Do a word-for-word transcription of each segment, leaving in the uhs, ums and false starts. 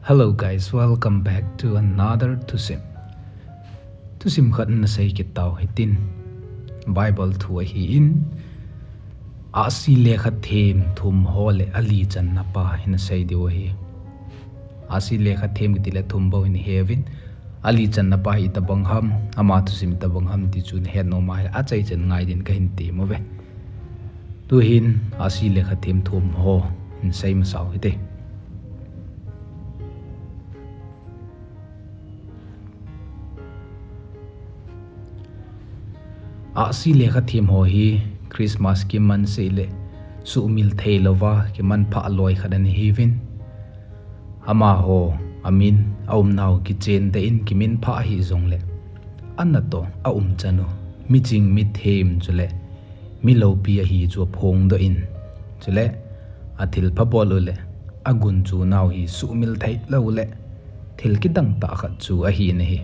Hello guys, welcome back to another thusim. Thusim khat nasei kit tau hitin. Bible thu ahin, Ahsi lekha them thum ho le ali channa pa hi nasei diu ahi. Ahsi lekha them kiti le thum bou hi naheuvin, ali channa pa hi itobang ham, ama thusim itobang ham ti chu nahet nom ahile achaichan ngai din kahin tem uve. Tuhin Ahsi lekha them thum ho hin sei masau hite. Ahsi lekha them ho hi Christmas kiman seh le suhmil theilouva kiman phah loi khat ana hiuvin, amaho amin aumnau kichen tah in kimin phah ahi jongle, anatoh aumchan u miching mithem chule mi loupi ahi chu aphongdoh in, chule athilpha bol u le agunchunau hi suhmil theilou le thil kidang tah khat chu ahi in ahi.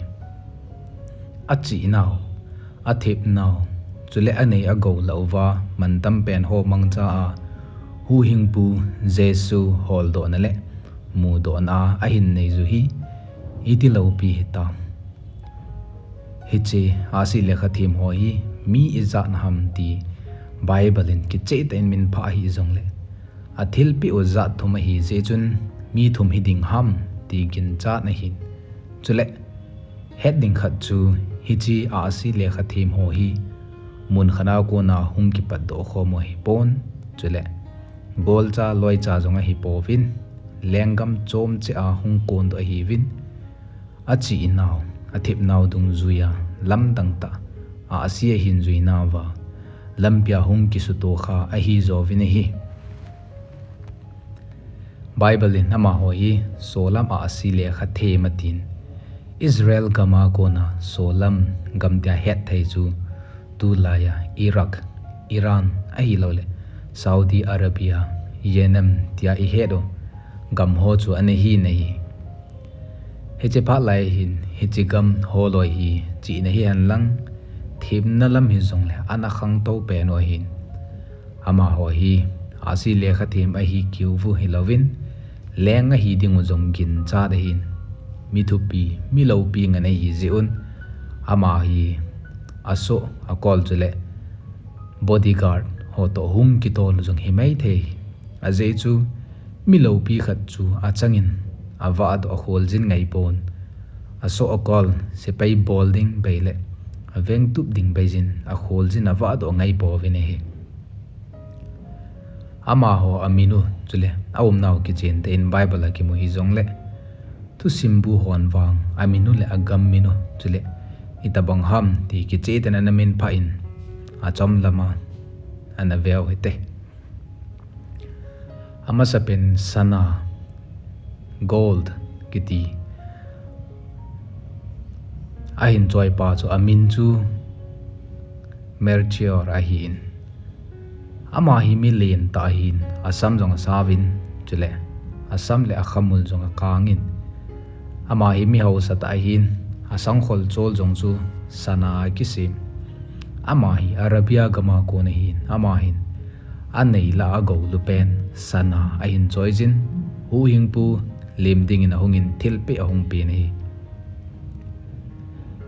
Achihnau, athepnau, chule anei agou lah uva mantam pen ho mangcha a Huhhingpu Jesu holdohna le mudohna a ahin nei u hi iti loupi hitam? Hiche Ahsi lekha them ho hi mi ijat na ham ti Bible in kicheh tah in min phah ahi jongle, athilpeh u jat thum ahi jeh chun mi thum hiding ham ti ginchat ahin. Chule het ding khat chu hiche Ahsi lekha them ho hi mun khat a kona hung kipatdoh khom u ahipon, chule golcha loicha jong ahipouvin, lenggam chomcheh a hung kondoh ahiuvin, achihnau, athepnau dungjuia lamdang tah Ahsi ahin juinauva lampia hung kisutokha ahi jouvin ahi. Bible in amaho hi Solam Ahsi lekha them atin, Israel gam a kona Solam gam tia hetthei chu tulaiya Iraq, Iran ahiloule Saudi Arabia, Yemen tia ihet u gam ho chu ana hi in ahi. Hiche phat lai hin hiche gam holoi hi chihna hihen lang, themna lam hijongle ana khangtou pen u ahin. Amaho hi Ahsi lekha them ahi kiu u hilouvin, leng ahi ding u jong ginchat ahin. Mi thupi, mi loupi ngen ahi jeh un, ama hi asoh akol chule bodyguard ho toh hung kitol u jong himai thei. Ajeh chu mi loupi khat chu achangin avahdoh akholjin ngaipon, asoh akol sepai bol ding beile avengtup ding beijin akholjin avahdoh ngaipouvin ahi. Amaho amin u chule aumnau kichen tah in Bible a kimu hijongle, thusimbu hon vang amin u le agam min u chule itobang ham ti kicheh tah in ana min phah in, achom lama ana veu hite. Amasapen sana, gold kiti ahin choipa chu amin chu Melchior ahin. Ama hi mi lentah ahin, asam jong asauvin, chule asam le akhamul jong akangin. Ama hi mi haosatah ahin, asangkhol chol jong chu sana a kisem. Ama hi Arabia gam a kon ahin, ama hin anei lah a agoulu pen sana ahin choijin, huhhingpu lem dingin ahungin thilpeh ahung pen ahi.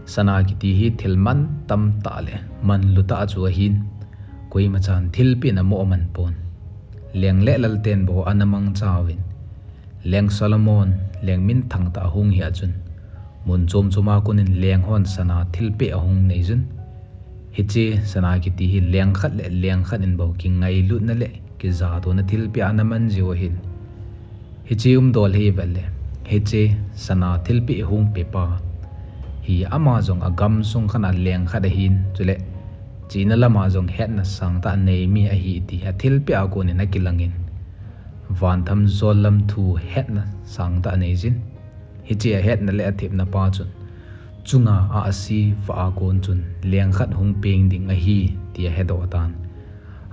Sana kiti hi thil mantam tah le manlutah chu ahin, koimachan thilpeh in amoh aman pon. Leng le lalten bou ana mangchauvin, Leng Solomon leng minthang tah ahung hia chun, mun chom choma konin lenghon sana thilpeh ahung neiyun. Hiche sana kiti hi leng khat le leng khat in bou kingailutna le kijatona thilpeh ana manjiu ahin. Hiche umdol hi vele, hiche sana thilpeh hung pepa hi ama jong agamsung khat a leng khat ahin, chule chihna lama jong hetna sangtah nei mi ahi ti athilpeh a konin akilangin, vantham jollam thu hetna sangtah neijin. Hiche ahetna le athepna pa chun, chunga Ahsi vah a kon chun leng khat hung peng ding ahi ti ahedoh tan.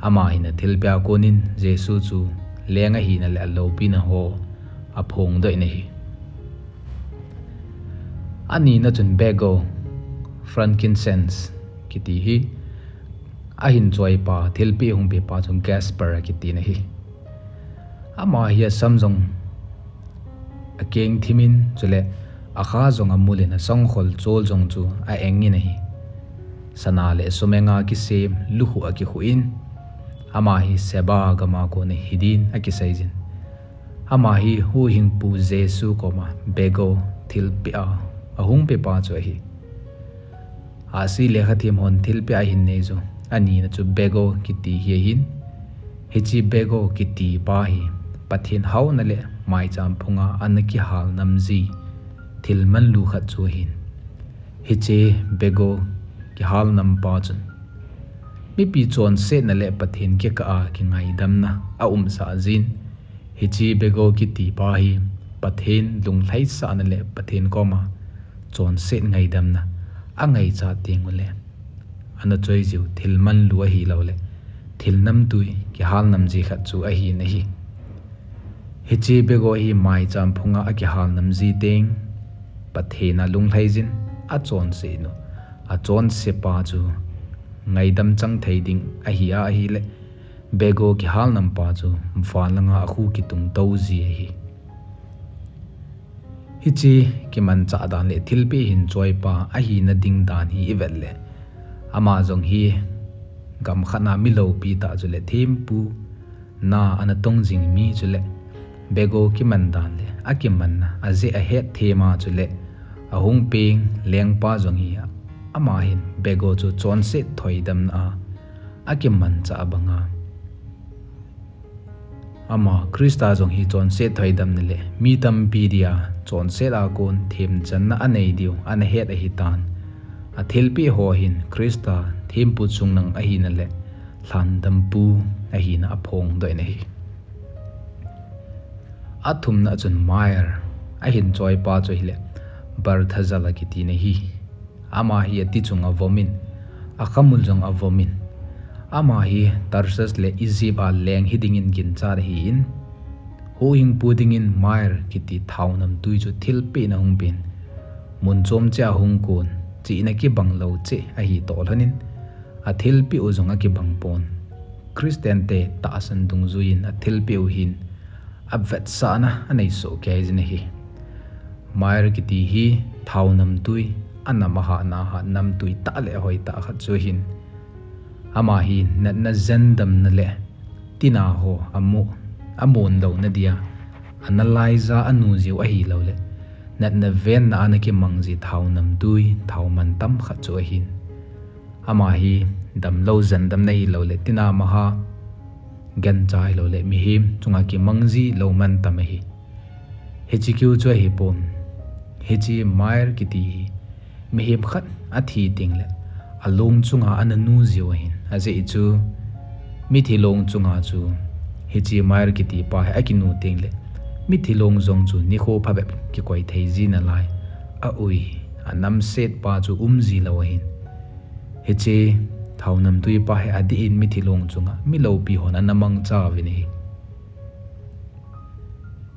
Ama hin athilpeh a konin Jesu chu leng ahina le aloupina ho aphongdoh in ahi. Anina chun bego, frankincense kiti hi ahin choipa, thilpeh hung pepa chu Gaspar akitin ahi. Ama hi asam jong akeng thimin, chule akha jong amulin, asangkhol chol jong chu a-engin ahi. Sana le sumenga kisem lukhuh akikhuh in, ama hi Sheba gama kona hidin akiseijin. Ama hi Huhhingpu Jesu koma bego, thilpeh a ahung pepa chu ahi. Ahsi lekhathem hon thilpeh a ahin nei chu anina chu bego kiti hi ahin. Hiche bego kitipa hi Pathen haona le maicham phunga ana kihal namji thil manlu khat chu ahin. Hiche bego kihal nampa chun mipi chonsetna le Pathen kikah a kingaidamna aumsah jin. Hiche bego kitipa hi Pathen lunglhaisahna le Pathen koma chonset ngaidamna angaichat tengule ana choijiu thil manlu ahiloule thil namtui kihal namji khat chu ahin ahi. Hiche bego hi maicham phunga akihal namji teng, Pathen a lunglhaijin, achonsetnu, achonsepa chu ngaidam chang thei ding ahi a ahile, bego kihal nampa chu van langa akhu kitung touji ahi. Hiche kimanchah dan le thilpeh hin choipa ahina ding dan hi ivet le, ama jong hi gamkhat na mi loupi tah chule thempu na ana tong jing mi chule bego kiman dan le akimanna ajeh ahet thema chule ahung peng lengpa jong hi, ama hin bego chu chonset thoidamna a akimanchah banga ama Christa jong hi chonset thoidamna le mi tampi dia chonset a kon themchanna anei diu ana het ahitan. Athilpeh ho hin Christa thempu chungnung ahina le lhandampu ahina aphongdoh in ahi. Athumna chun Maer ahin choipa chu ahile Balthasar akitina ahi. Ama hi ati chunga vomin, akhamul jong avomin, ama hi Tarsus le Egypt a leng hidingin ginchat ahin, huhhingpu dingin Maer kiti thaonamtui chu thilpehna hung pen, mun chom cheh a hung kon, chihna kibang lou cheh ahi toh lhonin, athilpeh u jong akibang pon. Christian te tahsan dungjuiyin athilpeh u hin avetsahna anei soh kei jin ahi. Maer kiti hi thaonamtui, anam ahahna hat namtui tah le hoitah khat chu ahin. Ama hi natna jendamna le tina ho amu, amun louna dia analaiza anujiu ahiloule natna venna ana kimangji thaonamtui, thao mantam khat chu ahin. Ama hi damlou jendamna ahiloule tina maha gancha ahiloule mihem chunga kimangji lou mantam ahi. Hiche keu chu ahipon, hiche Maer kiti hi mihem khat athi tengle along chunga ana nujiu ahin, ajeh chu mithi long chunga chu hiche Maer kitipa hi akinu tengle mithi long jong chu nikho phabep kikoi thei ji nalai, aui, anamsetpa chu umji lou ahin. Hiche thaonamtuipa hi adeh in mithi long chunga mi loupi hon ana mangcha uvin ahi.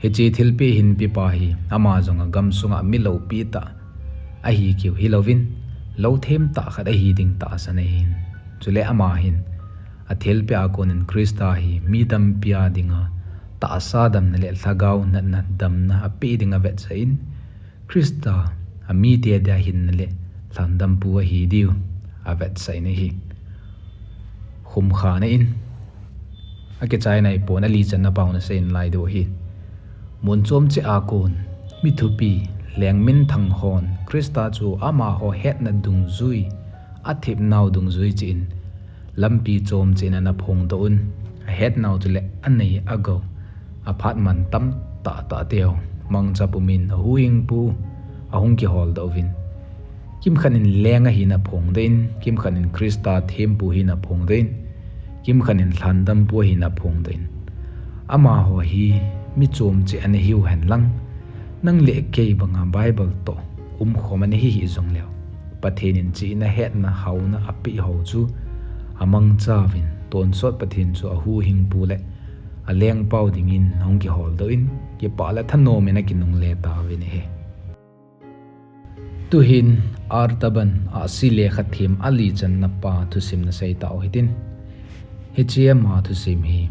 Hiche thilpeh hin pepa hi ama jong agam sunga mi loupi tah ahi keu hilouvin, lou themtah khat ahi ding tahsan ahin. Chule ama hin athilpeh a konin Christa hi mi tampi a dinga tahsa damna le lhagao natna damna apeh ding avetsah in, Christa amite dia hinna le lhandampu ahi diu avetsah in ahi. Khumkhana in, akichai naipon ali channa pao nasei in lai diu ahi. Mun chom cheh a kon mi thupi, leng minthang hon Christa chu amaho hetna dungjui, athepnau dungjui cheh in lampi chom cheh in ana phongdoh un, ahetnau chule anei agou, aphat mantam tahtah teu mangcha pumin ahuhhingpu ahung kiholdoh uvin, kimkhat in leng ahin aphongdoh in, kimkhat in Christa thempu ahin aphongdoh in, kimkhat in lhandampu ahin aphongdoh in, amaho hi mi chom cheh ana hiu henlang, nang le kei banga Bible toh umkhom ana hi hih jongleu, Pathen in chihna, hetna, haona apeh ho chu amangcha uvin, tonsot Pathen chu ahuhhingpu le alengpau dingin ahung kiholdoh in, kipah le thanom in akinungle tauvin ahi. Tuhin Artaban ahsi lekhathem ali channa pa thusim nasei tau hitin. Hiche ama thusim hi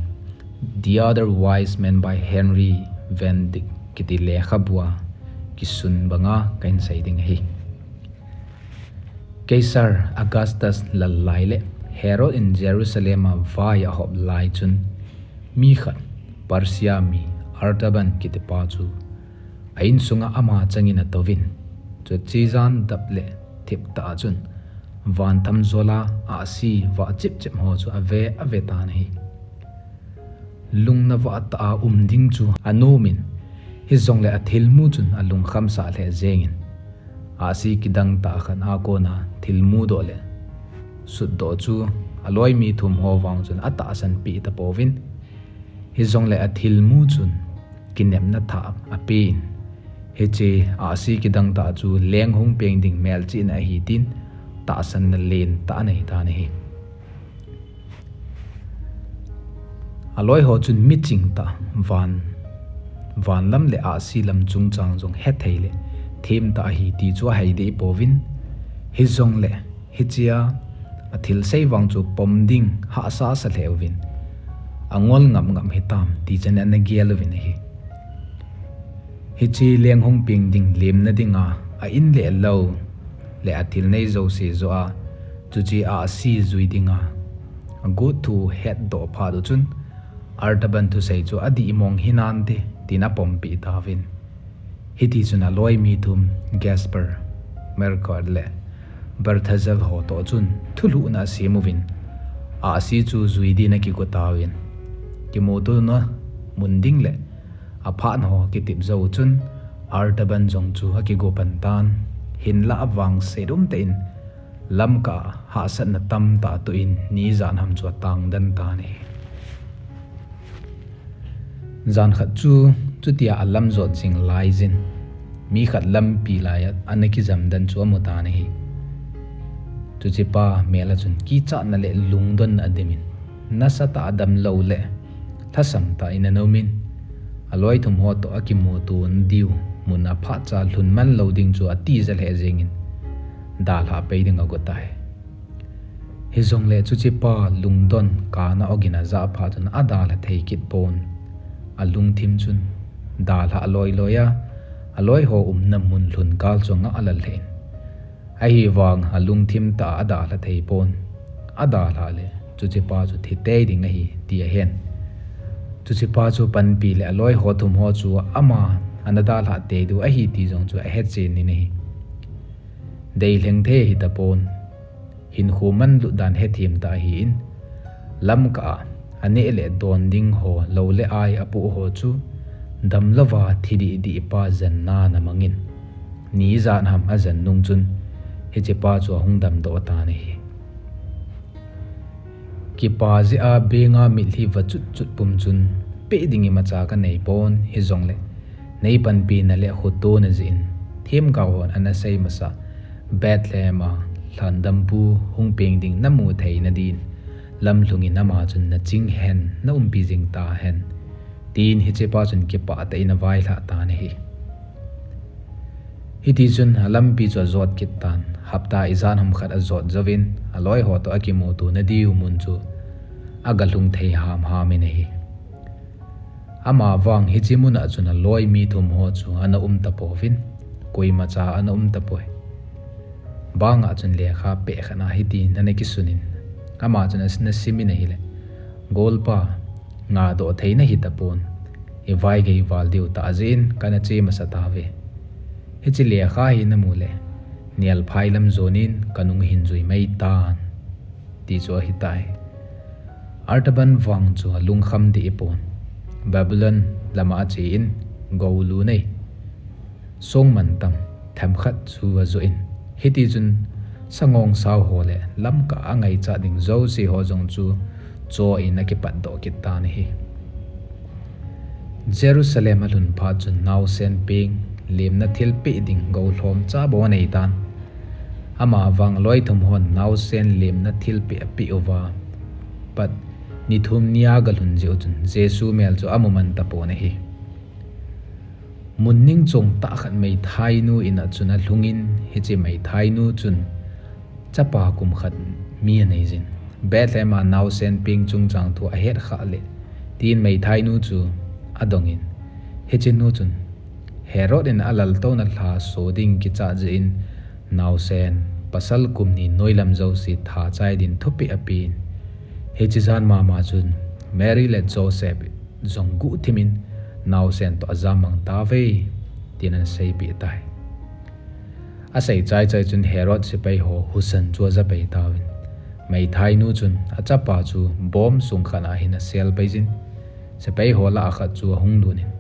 The Other Wise Men by Henry Van Dyke kiti lekhabua kisun banga kahin sei ding ahi. Caesar Augustus lallai le Herod in Jerusalem a vai ahop lai chun mi khat Persia mi Artaban kitipa chu a insunga ama changin atouvin. Chuche jan dap le thiptah a chun van thamjol a ahsi vah chipchip ho chu ave ave tan ahi. Lungna vah tah a um ding chu anomin, hijongle athilmu chun alungkhamsah lheh jengin, ahsi kidang tah khat a kona thilmu doh le sutdoh chu aloi mi thum ho vang chun atahsan peh tapouvin, hijongle athilmu chun kinepna thah apen, hiche ahsi kidang tah chu leng hung peng ding melchihna ahi tin tahsanna lentah anei tan ahi. Aloi ho chun miching tah van, van lam le ahsi lam chungchang jong hethei le themtah ahi ti chu ahei deh pouvin, hijongle hichea athilsei vang chu pom ding hahsa sa lheh uvin, angol ngap ngap hitam ti chan ana gel uvin ahi. Hiche leng hung peng ding lemna dinga a in le alou le athil nei jouse joh a, chuche ahsi jui dinga agot thu hetdoh phat u chun, Artaban thusei chu adih mong hinante tin apompeh tauvin. Hitichun aloi mi thum Gaspar, Melchior le Balthazar ho toh chun thulhuhna asem uvin, ahsi chu jui din akigo tauvin. Kimutona mun ding le aphat ho kitep jou chun Artaban jong chu akigo pan tan, hinlah avangset umtah in lamkah a hahsatna tamtah atoh in ni ijat ham chu atang den tan ahi. Jan khat chu chutia alam jot jing laijin, mi khat lampi laiya ana kijam den chu amu tan ahi. Chuchepa mel a chun kichatna le lungdonna adimin, nasatah a damlou le lhasam tah in ana umin, aloi thum ho toh akimutona diu mun aphatcha lhun manlou ding chu atija lheh jengin, dalhah pei ding ago tai. Hijongle chuchepa lungdon kana ogin ajah phat chun adalha thei kit pon, alungthim chun dalhah loi loi a, aloi ho umna mun lhun kal chu angah lal lheh in, ahivang alungthim tah a adalha thei pon, adalhah le chuchepa chu thitei ding ahi ti ahen. Chuchepa chu panpi le aloi ho thum ho chu ama ana dalhah tei diu ahi ti jong chu ahechen in ahi. Deilheng thei ahitapon, hinkho manlut dan hethem tah ahin, lamkah a aneh le don ding ho, lou le ai apoh ho chu damlouva thi dihdih pa jenna ana mangin, ni ijat ham ajen nung chun hichepa chu ahung damdoh tan ahi. Kipa jeh a benga mitlhi vachut chut pum chun, peh ding imacha kanei pon, hijongle neipanpina le khotona jeh in themgao hon ana sei masa Bethlehem a lhandampu hung peng ding namu theina din lamlhung in ama chun naching hen, naumpi jing tahen, tin hichepa chun kipah tah in availhah tan ahi. Hitichun alampi chu ajot kit tan, hapta ijat ham khat ajot jouvin aloi ho toh akimutona diu mun chu agalhung thei hamham in ahi. Amavang hiche muna chun aloi mi thum ho chu ana um tapouvin, koimacha ana um tapoi. Banga chun lekha peh khat a hitin ana kisunin, ama chun ana simin ahile, Golpa, ngadoh thei nahitapon, ivaigei val diu tah jeh in kana che masa tauve. Hiche lekha hi namu le, nelphai lam jonin kanung hin jui mai tan, ti chu ahitai. Artaban vang chu alungkham deh pon, Babylon lama achen, goulu nei, songmantam themkhat chu ajoh in, hitichun sangong sao ho le lamkah a angaichat ding jouse ho jong chu cho in akipatdoh kit tan ahi. Jerusalem alhun phat chun naosen peng, lemna thilpeh ding golhomcha bou anei tan. Amavang aloi thum hon naosen lemna thilpeh apeh uva pat ni thum nia agalhun jeh u chun Jesu mel chu amu man tapon ahi. Mun ningchong tah khat meithainu in a chun alhungin, hiche meithainu chun chapa kum khat mi aneijin, Bethlehem a naosen peng chungchang thu ahetkhah le, tin meithainu chu adongin, hiche nu chun Herod in alaltouna lha so ding kichat jeh in, naosen pasal kum ni noilam jouse tha chai din thupeh apen. Hiche jan mama chun Mary le Joseph jong guhthim in, naosen toh ajam mang tauve, tin ana seipeh tai. Asei chaichai chun Herod sepai ho husan chu aja pai tauvin, meithainu chun achapa chu bom sung khat a hin asel pai jin, sepai ho lah a khat chu ahung lut in,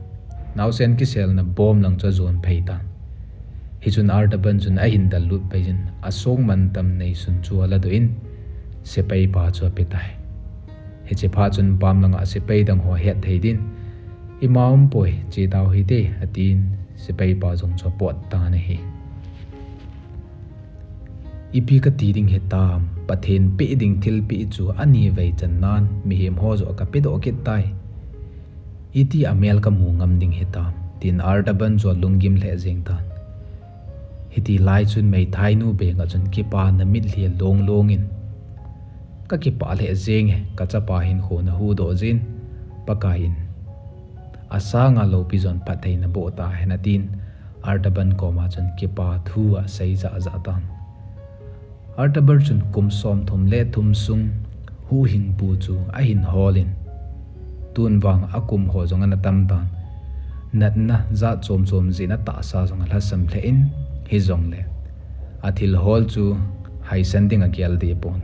naosen kiselna bom lang chu ajon phei tan. Hichun Artaban chun ahin dallut pai jin, asong mantam neisun chu aladoh in, sepai pa chu ape tai. Hiche phat chun pam langa sepai dang ho ahet thei din, "Ima umpoi, che tau hite," atin, sepai pa jong chu apot tan ahi. "Ipi kati ding hitam, Pathen peh ding thilpeh chu ani vei chan nan, mihem ho joh kapedoh kit tai. Iti a mel kamu ngam ding hitam," tin Artaban chu alunggim lheh jeng tan. Hiti lai chun meithainu beng a chun kipana mitlhi along long in, "Kakipah lheh jenge, kachapa hinkho nahuhdoh jin, Pakai in asanga loupi jon phattheina boh tahen," atin, Artaban koma chun kipa thu asei jahjah tan. Artaban chun kum somthum le thum sung huhhingpu chu ahin hol in, tun vang akum ho jong ana tam tan. Natna jat chomchom jihna tahsa jong alhasam lheh in, hijongle athil hol chu haisan ding agel deh pon.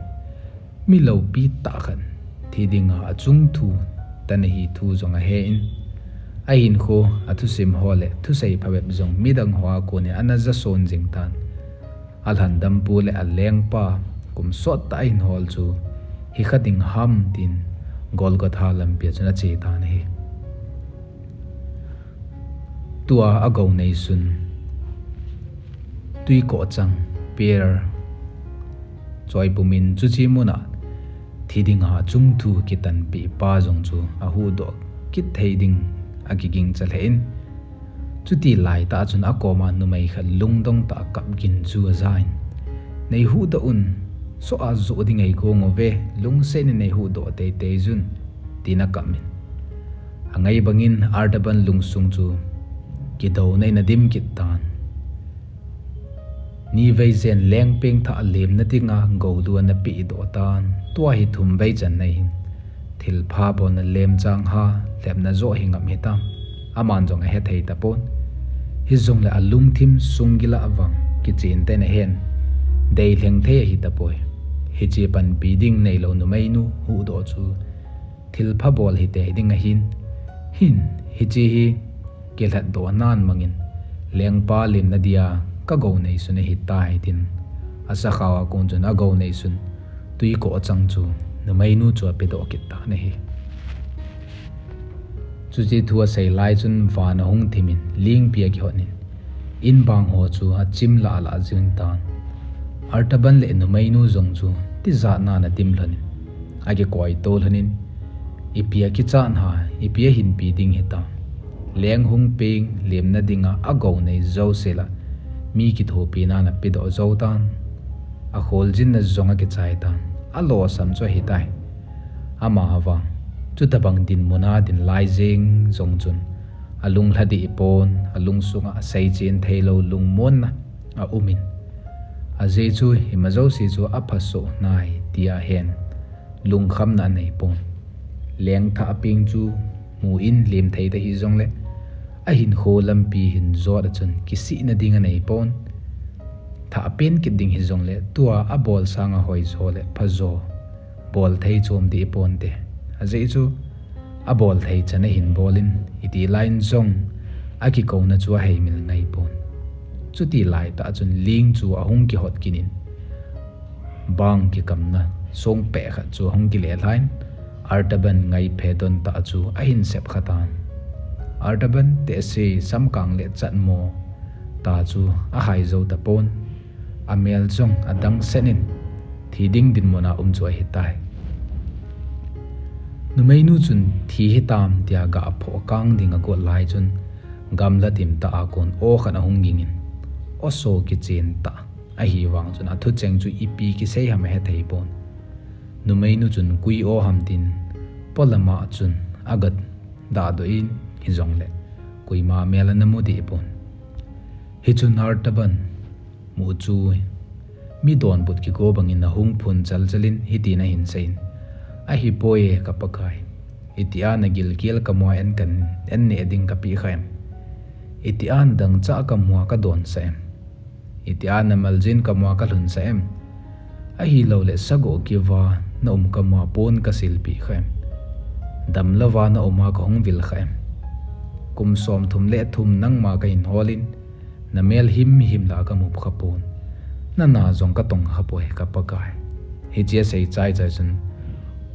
Mi loupi tah khat thi dinga achung thu tan ahi thu jong ahe in, ahinkho, athusim ho le thusei phabep jong midang hoa kon in ana jason jing tan. Alhandampu le alengpa kum sot tah a ahin hol chu hikha ding ham tin Golgotha lampi a chun ache tan ahi. Tua agou neisun twikoh chang, Pear, choi pumin chuche muna thi dinga achung thu kitanpeh pa jong chu ahuhdoh kit thei ding akigingcha lheh in, chuti laitah chun akoma numei khat lungdong tah a kap gin chu ajan, "Neihuhdoh un, soh a joh ding eikong uve, lungset in neihuhdoh teitei un," tin akap in. Angai bangin Artaban lungsung chu kidouna in adim kit tan. Nivei jen lengpeng thah lemna dinga goulu ana pehdoh tan. Tua hi thumvei channa ahin, thilpha bolna lemchang ha, lhepna joh hi ngam hitam, aman jong ahethei tapon. Hijongle alungthim sunggil a vang kichen tah in ahen, deilheng thei ahi tapoi. Hiche panpi ding neilou numeinu huhdoh chu thilpha bol hitei ding ahin, hin, hiche hi kilhatdoh nan mangin, lengpa lemna dia kagou neisun ahitai tin, asakhao a kon chun agou neisun twikoh chang chu numeinu chu apedoh kit tan ahi. Chuche thu asei lai chun van ahung thim in, lingpi akihot in, inbang ho chu achim lahlah jing tan. Artaban le numeinu jong chu tijat nan adim lhon in, akikoito lhon in, "Ipi akichat ham, ipi ahinpi ding hitam. Leng hung peng lemna dinga agou nei jouse lah a mi kithopi nan apedoh jou tan. Akholjinna jong akichai tan. Alosam chu ahitai. Amavang chutobang dinmun a din lai jeng jong chun alung lhadih pon, alungsunga seichen theilou lungmonna aum in, ajeh chu ima jouse chu aphasoh nai tia ahen, lungkhamna anei pon. Leng thah peng chu mu in lemthei ta hijongle, ahinkho lampi hin jot a chun kisihna ding anei pon. Thah pen kit ding hijongle, tua abol sanga hoijo le phajo bol thei chom deh ponte. Ajeh chu abol thei chan ahin bol in, iti lai in jong akikouna chu aheimil ngai pon." Chuti laitah chun ling chu ahung kihot kit in, bang kikamna songpeh khat chu ahung kile lhan, Artaban ngaiphe don tah chu ahin sep kha tan. Artaban tehse, samkang le chatmo tah chu ahai jou tapon. Amel jong adang set in, thi ding dinmun a um chu ahitai. Numeinu chun thi hitam tia gah phoh kang ding agot lai chun, gamla tim tah a kon aw khat ahung ging in, aw so kichen tah ahivang chun athucheng chu ipi kisei ham ahethei pon. Numeinu chun kui aw ham tin, polama chun aga dahdoh in, hijongle koima mel ana mu deh pon. Hichun Artaban muh chu mi donbut kigo bangin ahung phun chalchalin hitin ahin seiyin, "Ahipoi e ka Pakai, itia nagilkel kamu a en kan, en neh ding kapeh kha em? Itia nadangchah kamu a kadonsah em? Itia namaljin kamu a kalhunsah em? Ahilouleh sagoh kiva naum kamu a pon kasilpeh kha em? Damlouva naum a kahung vil kha em? Kum somthum le thum nangma kahin holin, namel himhim la kamu kha pon. Nana jong katong khapoi ka Pakai." Hiche asei chaichai chun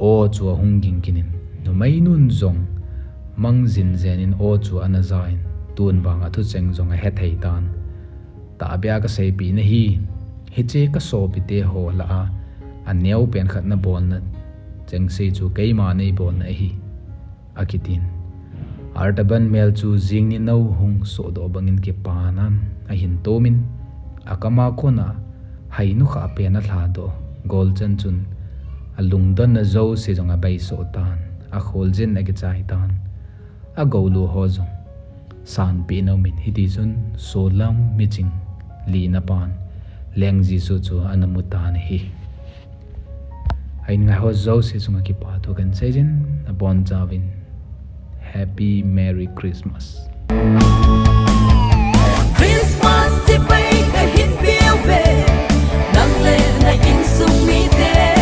aw chu ahung ging kinin, numeinun jong mang jinjenin aw chu ana jain, tun vang athucheng jong ahethei tan. "Tahbeh a kaseipeh nahi, hiche kasopite ho lah a, aneopen khat nabolna chengse chu keima neibolna ahi," akitin. Artaban mel chu jing ni nou hung sohdoh bangin kipana ahin tomin, akama kona hainu khapen alhadoh golchan chun alungdonna jouse jong abeisoh tan, akholjin akichai tan. Agoulu ho jong sanpeh in aumin, hitichun solam miching lina pan Leng Jesu chu ana mutan ahi. Ahin ngaiho jouse chunga kipathu kahin seijin, abonchauvin Happy Merry Christmas. Christmas chibai kahin peuve, nang le na insung mite.